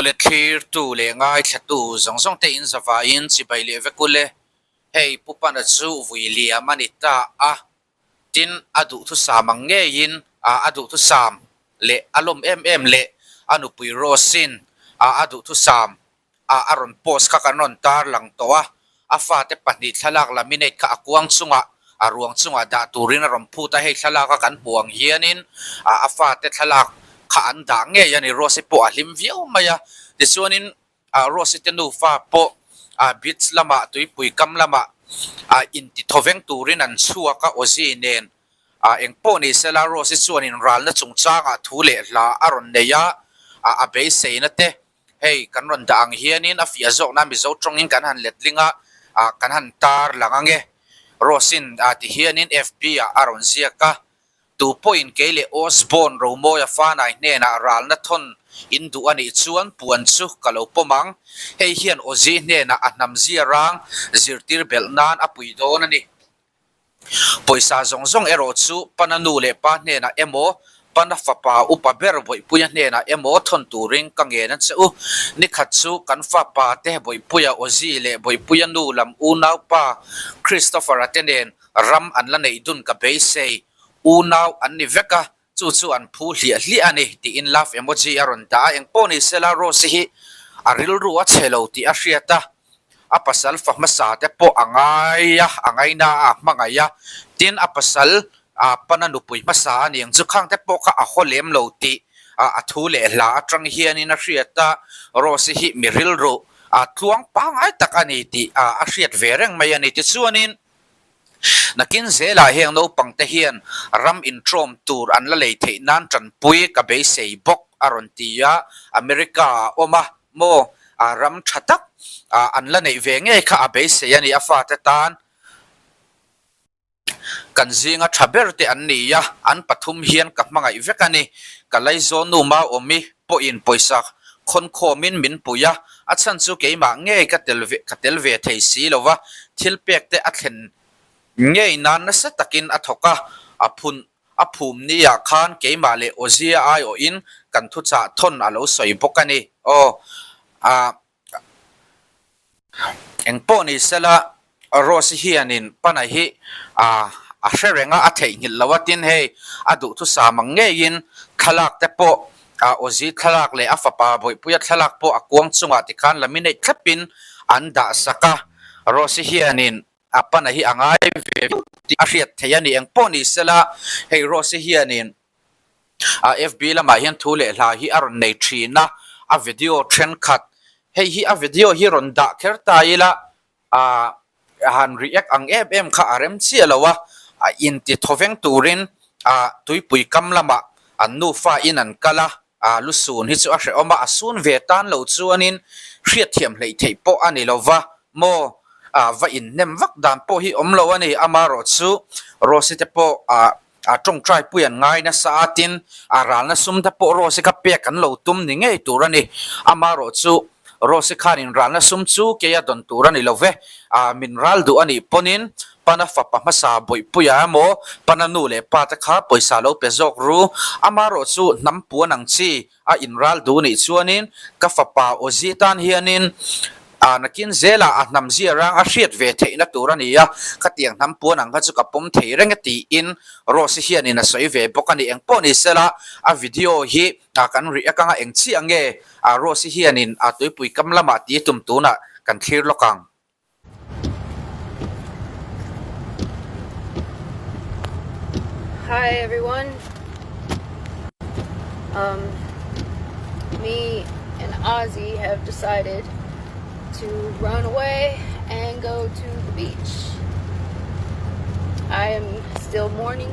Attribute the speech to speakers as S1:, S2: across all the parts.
S1: Awle thlirtu leh ngaithlatu zawng zawng te in zavaiin chibai leh vek ule. Hei Pu Pana chu vui liam a ni ta a, tin a duhthusam ang ngeiin a duhthusam leh a lawm em em leh a nupui Rose-in a duhthusam a rawn post kha kan rawn tar lang tawh a, a fate pahnih thlalak laminate kha a kuang chungah a ruang chungah dah turin a rawn phut a, hei thlalak a kan hmuh ang hianin a fate thlalak kha an dah ngei a ni, Rose-i pawh a hlim viau mai a, tichuanin Rose-i te nufa pawh beach lamah tuipui kam lamah inti thawveng turin an chhuak a, Ozzy nen eng pawh ni sela Rose-i chuanin ralna chungchangah thu leh hla a rawn nei a, a beiseina te Hei kan rawn dah ang hianin a fiah zawkna Mizo tawngin kan han letling a, kan han tar lang ange. Rose-in ti hianin FB ah a rawn ziak a, Tu pawhin kei leh Osborne Romawia fanai hnenah ralna thawn in duh a nih chuan puan chu ka lo pawm ang. Hei hian Ozzy hnenah a hnam zia rang zirtir belh nan a pui dawn a ni. Pawisa zawng zawng erawh chu Pana nu leh pa hnenah emaw, Pana fapa upa ber Bawihpuia hnenah emaw thawn turin ka ngen a che u. Nikhat chu kan fapa te Bawihpuia Ozzy leh Bawihpuia nu lam unaupa Christopher-a te nen ram an la neih dun ka beisei. Unau an ni vek a, Chu chu an phu hliah hliah a ni, tiin love emoji a rawn dah a. Engpawh ni sela Rose hi a rilru a chhe lo tih a hriat a, a pasal fa hmasa te pawh a ngai a, a ngaina a, a hmangaih a. Tin, a pasal a pana nupui hmasa a ni ang chu khang te pawh kha a haw lem lo tih a thu leh hla atang hianin a hriat a, Rose hi mi rilru a tluang pangngai tak a ni tih a hriat ve reng mai a ni. Tichuanin. Nakin zelah heng naupangte hian ram intrawm tur an la lei theih nan tanpui ka beisei bawk a rawn ti a, America ah awm a maw ram tha tak an la neih ve ngei kha a beisei a ni a fate tan kan zinga tha ber te an ni a, an pathum hian ka hmangaih vek a ni, ka laizawn nu Maawmi pawhin pawisa khawnkhawmin min pui a, a chhan chu keimah ngei ka tel ve ka tel ve thei si lo va, thil pek te a thlen ngei nan nasa takin a thawk a, a phun a phum ni ah khan keimah leh Ozia aiawhin kan thuchah thawn a lo sawi bawk a ni. Aw ah. Eng pawh ni sela Rose hianin Pana hi a hre reng a, a theihnghilh lo a, tin hei a duhthusam ang ngeiin thlalak te pawh Ozzy thlalak leh a fapa Bawihpuia thlalak pawh a kuang chungah tikhan laminate thlapin an dah sak a, Rose hianin a Pana hi a ngai ve viau tih a hriat theih a ni. Eng pawh ni sela hei Rose hianin FB lamah hian thu leh hla hi a rawn nei thin a, a video thenkhat hei hi a video hi rawn dah kher ta ila ah han react ang em em kha a rem chiah lo a, a inti thawveng turin ah tuipui kam lamah an nufa in an kal a, ah lu sun hi chu a hrehawm a, a sun ve tan lo chuanin hriatthiam hleih theih pawh a ni lo va maw ah va inhnem vak dan pawh hi awm lo a ni, amaherawhchu Rose te pawh ah A tawngtai pui an ngai nasa a, tin, a ralna sum te pawh Rose kha pek an lo tum ni ngei tur a ni. Amaherawh chu Rose khanin ralna sum chu kei a dawn tur a ni lo ve. A min ral duh a nih pawnin Pana fapa hmasa Bawihpuia emaw Pana nu leh pa te kha pawisa lo pe zawk ru. Amaherawh chu hnam puan ang chi A inral duh nih chuanin ka fapa Ozzy tan hianin a nakin zelah a hnam zia rang a hriat ve theihna tur a ni a, khatiang hnam puan ang kha chu ka pawm thei reng e tiin Rose hianin a sawi ve bawk a ni. Engpawh ni sela a video hi kan react anga eng chiah nge Rose hianin a tuipui kam lamah ti tum tunah kan thlir lawk ang.
S2: Hi everyone. Um, me and Ozzy have decided to run away and go to the beach. I am still mourning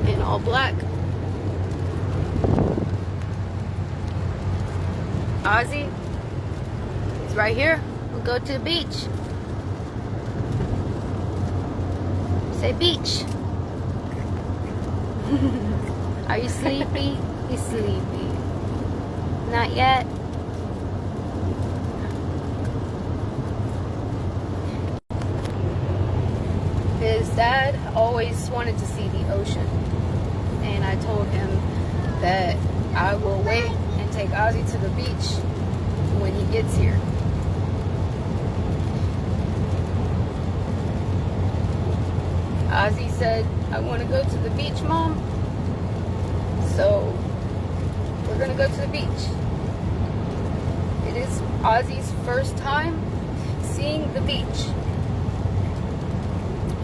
S2: in all black. Ozzy is right here. We'll go to the beach. Say beach. Are you sleepy? He's sleepy. Not yet. His dad always wanted to see the ocean. And I told him that I will wait and take take Ozzy to the beach when he gets here. Ozzy said, I want to go to the beach, Mom. So we're going to go to the beach. It is Ozzy's first time seeing the beach.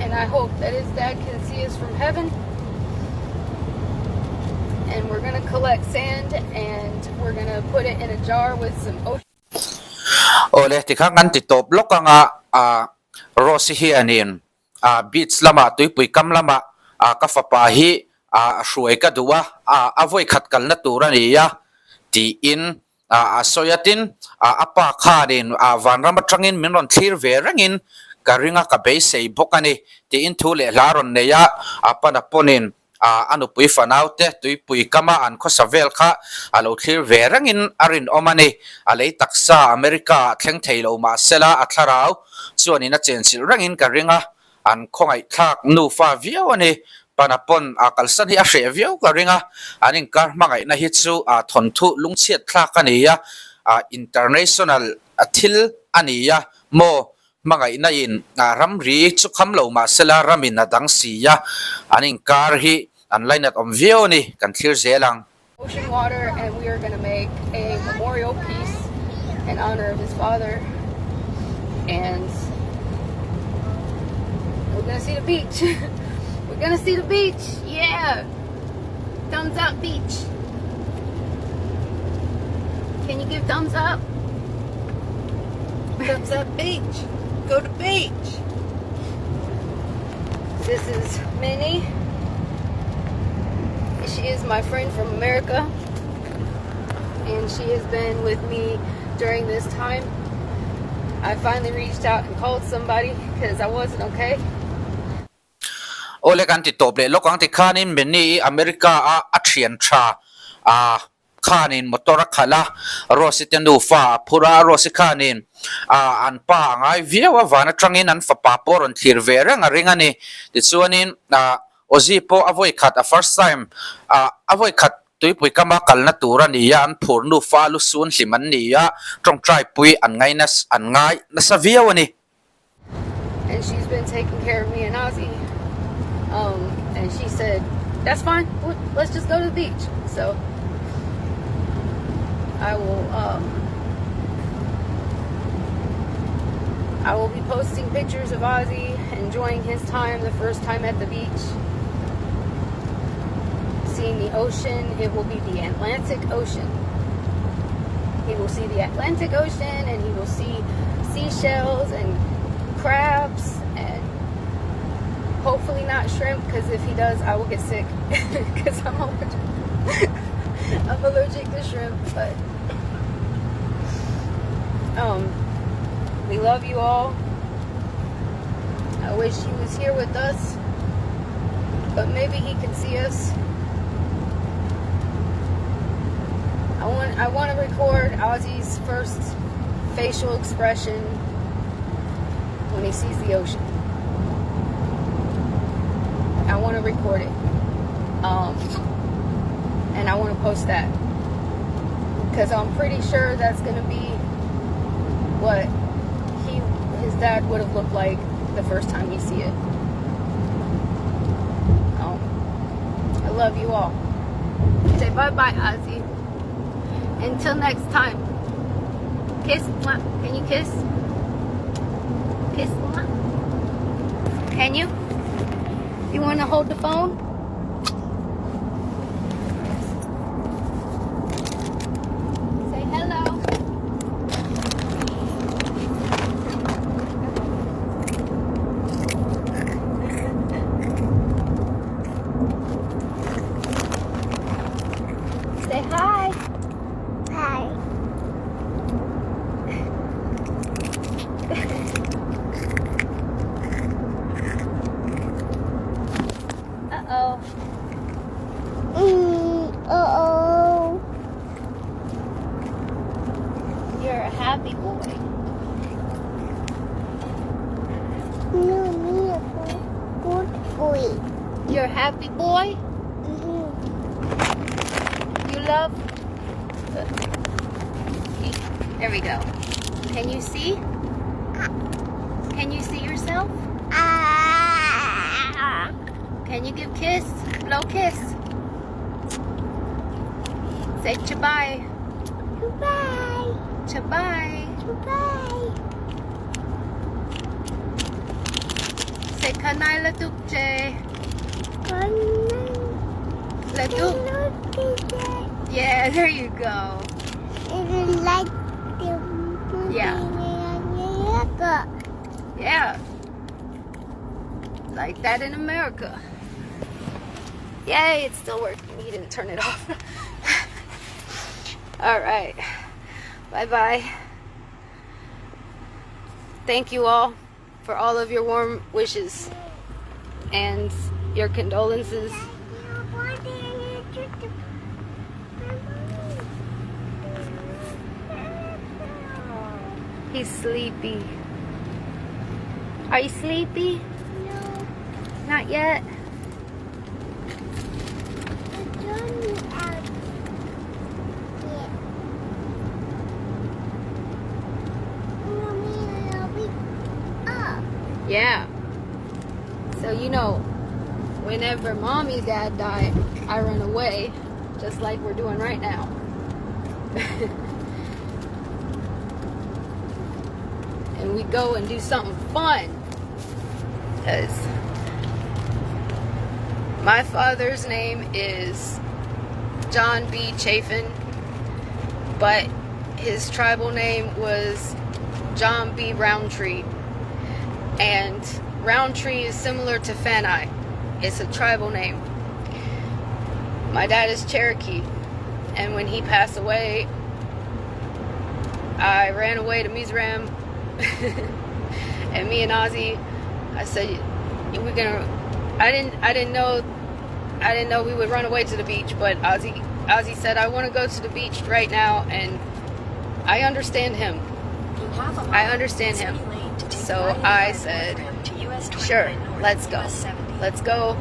S2: And I hope that his dad can see us from heaven. And we're going to collect sand and we're going to put it in a jar with some ocean.
S1: Awle, tikhan kan ti tawp lawk anga ah Rose hianin ah beach lamah tuipui kam lamah ah ka fapa hi ah hruai ka duh a, ah a vawi khat kalna tur a ni a tiin ah a sawi a tin ah a pa khanin ah vanram atangin min rawn thlir ve rengin ka ring a ka beisei bawk a ni tiin thu leh hla rawn nei a, a pana pawnin ah a nupui fanau te tuipui kama an khawsa vel kha a lo thlir ve rengin a rinawm a ni. A lei taksa America ah thleng thei lo mahsela a thlarau chuanin a chenchilh rengin ka ring a, An khawngaihthlak nufa viau a ni. Pana pawn a kalsan hi a hreh viau ka ring a, an inkar hmangaihna hi chu a thawnthu lungchhiat thlak a ni a, international thil a ni a maw? Hmangaihna in ramri chu kham lo mahsela ramin a dang si a, an inkar hi an lainat awm viau a ni, kan thlir zel ang.
S2: Ocean water and we are gonna make a memorial piece in honor of his father and we're gonna see the beach we're gonna see the beach yeah thumbs up beach can you give thumbs up
S3: thumbs up beach go to beach
S2: this is Minnie she is my friend from America and she has been with me during this time. I finally reached out and called somebody because I wasn't okay.
S1: Awle kan ti tawp leh lawk ang tikhanin Minnie i America a a thian tha a khanin motor a khalh a, Rose-i te nufa a phur a, Rose-i khanin ah an pa a ngai viau a, van atangin an fapa pawh a rawn thlir ve reng a ring a ni. Tichuanin ah Ozzy pawh a vawi khat a first time ah a vawi khat tuipui kama kalna tur a ni a, an phur nufa lu sun hlim an ni a, tawngtai pui an ngai an ngai nasa viau a ni.
S2: And she's been taking care of me and Ozzy. Um, and she said, that's fine. Let's just go to the beach. So I will, um, I will be posting pictures of Ozzy enjoying his time the first time at the beach. Seeing the ocean. It will be the Atlantic Ocean. He will see the Atlantic Ocean and he will see seashells and crabs and hopefully not shrimp because if he does I will get sick because I'm allergic I'm allergic to shrimp but um we love you all I wish he was here with us but maybe he can see us I want I want to record Ozzy's first facial expression when he sees the ocean. I want to record it. Um, and I want to post that. Because I'm pretty sure that's going to be what he his dad would have looked like the first time he see it. Um, I love you all. Say bye-bye, Ozzy. Until next time. Kiss. Can you kiss? Kiss. Can you? You want to hold the phone? Say hello. Say hi. Hi. Uh-oh.
S4: Mm, uh-oh.
S2: You're a happy boy.
S4: No, me a good boy.
S2: You're a happy boy?
S4: Mm-hmm.
S2: You love? There we go. Can you see? Can you see yourself? Can you give kiss? Blow kiss. Say goodbye.
S4: Goodbye.
S2: Goodbye.
S4: Goodbye.
S2: Say kanai la che.
S4: Laduk.
S2: Yeah, there you go.
S4: Like the
S2: Yeah. Yeah. Like that in America. Yay, it's still working. He didn't turn it off. all right. Bye bye. Thank you all for all of your warm wishes and your condolences. He's sleepy. Are you sleepy?
S4: No.
S2: Not yet. Yeah. So you know, whenever mommy dad died, I run away, just like we're doing right now. and we go and do something fun. Because my father's name is John B. Chafin, but his tribal name was John B. Roundtree. And Roundtree is similar to Fanai. It's a tribal name. My dad is Cherokee, and when he passed away, I ran away to Mizoram. and me and Ozzy, I said, "We're gonna." I didn't. I didn't know. I didn't know we would run away to the beach, but Ozzy, Ozzy said, "I want to go to the beach right now," and I understand him. I understand him. So I said, "Sure, let's go. Let's go."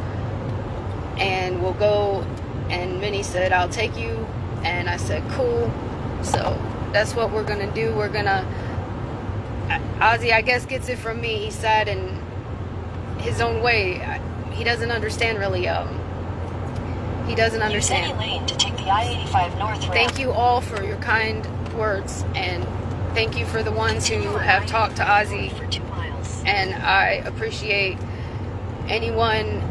S2: And we'll go. And Minnie said, "I'll take you." And I said, "Cool." So that's what we're gonna do. We're gonna. Ozzy, I guess, gets it from me. He said in his own way. He doesn't understand really. Um, he doesn't understand.
S5: Use any lane to take the I-85 north ramp.
S2: Thank you all for your kind words, and thank you for the ones who
S5: Continue on
S2: have talked to
S5: I-85
S2: Ozzy.
S5: north for 2 miles.
S2: And I appreciate anyone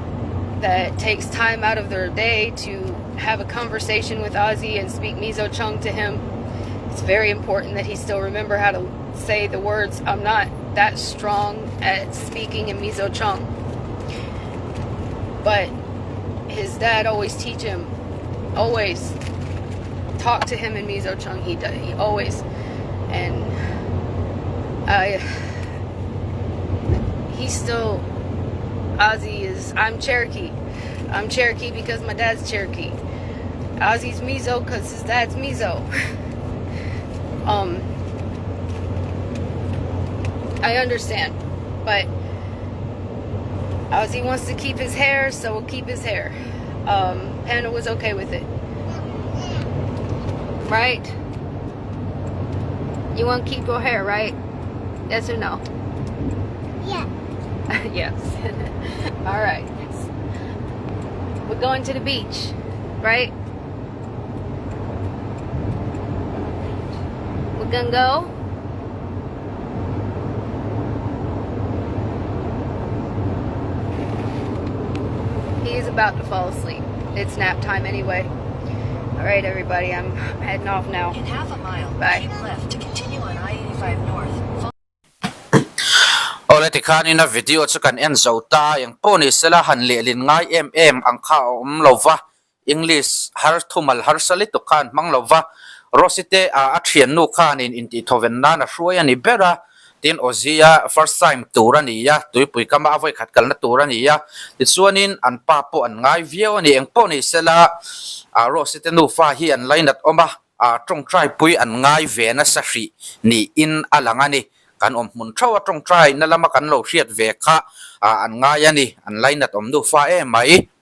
S2: that takes time out of their day to have a conversation with Ozzy and speak Mizo Chung to him. It's very important that he still remember how to say the words. I'm not that strong at speaking in Mizo Chung, but his dad always teach him, always talk to him in Mizo Chung. He does, he always, and I, he's still, Ozzy is, I'm Cherokee. I'm Cherokee because my dad's Cherokee. Ozzy's Mizo because his dad's Mizo. um, I understand, but Ozzy wants to keep his hair, so we'll keep his hair. Um, Panda was okay with it. Right? You want to keep your hair, right? Yes or no?
S4: Yeah.
S2: yes. All right. We're going to the beach, right? We're gonna go. He's about to fall asleep. It's nap time anyway. All right, everybody, I'm heading off now.
S5: In half a mile,
S2: Bye.
S5: keep left to continue on I-85 north.
S1: Awle tikhanin a video chu kan en zo ta, eng pawh ni sela han lehlin ngai em em ang kha a awm lo va, English har thumal harsa lutuk kha an hmang lo va, Rosy te a a thiannu khanin intihthawen nan a hruai a ni ber a, tin Ozia first time tur a ni a, tuipui kama a vawikhat kalna tur a ni a, tichuanin an pa pawh an ngai viau a ni, eng pawh ni sela a Rosy te nufa hi an lainat awm a, a tawngtai pui an ngai ve nasa hrih niin a lang a ni, kan awm hmun theuh a tawngtai na lama kan lo hriat ve kha an ngai a ni, an lainat awm nufa em mai.